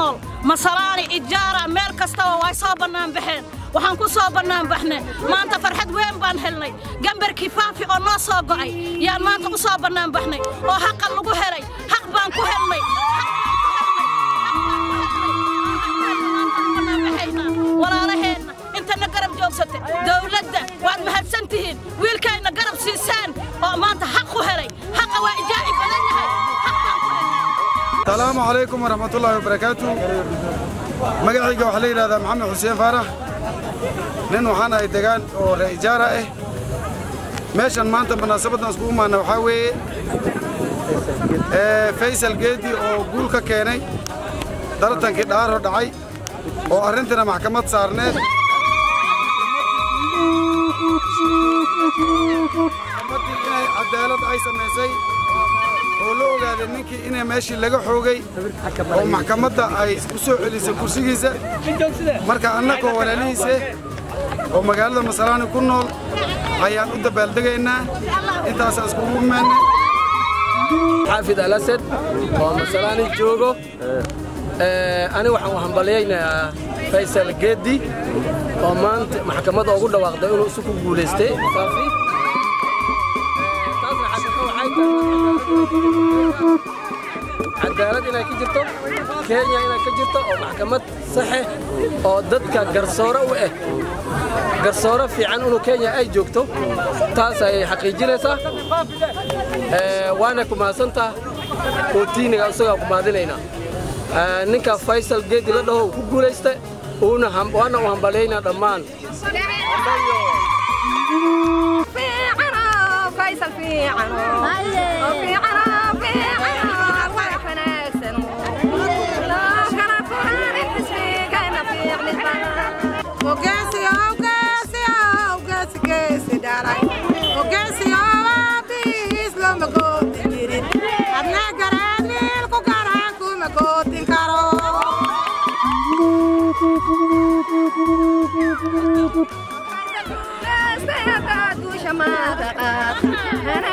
Nool Masalaani, Ijaara, meel kastaba way soo bannaan baxeen. Waxaan ku soo bannaan baxnay maanta farxad weyn baan helnay. Gambarkii Faafi oo noo soo go'ay yaan maanta u soo bannaan baxnay oo haqa lagu helay. Xaq baan ku helnay, walaalaheenna intana garab joogsatay, dawladda waad mahadsan tihiin wiilkayna garab siisaan oo maanta xaq ku helay. Xaqa waa ijaa'ib badan yahay, xaq baan ku helnay. Asalaamu calaykum waraxmatullaahi wabarakaatu. Magacayga waxaa la yidhahdaa Maxamed Xuseen Faarax. Nin waxaan ahay degaan oo reer Ijaara ah. Meeshan maanta munaasabaddan iskugu imaana waxaa weeye Faysal Geedi oo guul ka keenay tartankii dhaaro dhacay oo arrintana maxkamad saarneed. Maxkamaddii inay cadaalad ay samaysay oo la ogaaday ninkii inay meeshii laga xoogay oo maxkamadda ay u soo celisay kursigiisa. Marka annagoo walaalihiise oo magaalada Masalaani ku nool ayaan u dabaaldegaynaa. Intaasaan iskugu imaanay. Xaafid Alasad oo Masalaani joogo. Ani waxaan u hambalyaynayaa Faysal Geedi oo maanta maxkamadda ugu dhawaaqday inuu isu ku guulaystay Faafi. Taasna xaqiiqo waxay tahay cadaalad inay ka jirto Kenya, inay ka jirto oo maxkamad saxe oo dadka garsoore u ah, garsoore fiican inuu Kenya ay joogto, taas ayay xaqiijinaysaa. Waana ku mahadsantaha kootiiniga, isagaa ku mahadinaynaa. Ninka Faysal Geedi la dhaho ku guulaysta uuna waana u hambalyaynaa dhammaan. Faysal fiicano fiicano fiicano wax wanaagsan loo kala furaanin xisbigayna fiicnid badan. Geesi dhalay ogeesi aabihiis looma goodin jirin, adna garaad wiilku garaan kuma goodin karo. Guusha maada qaad hana.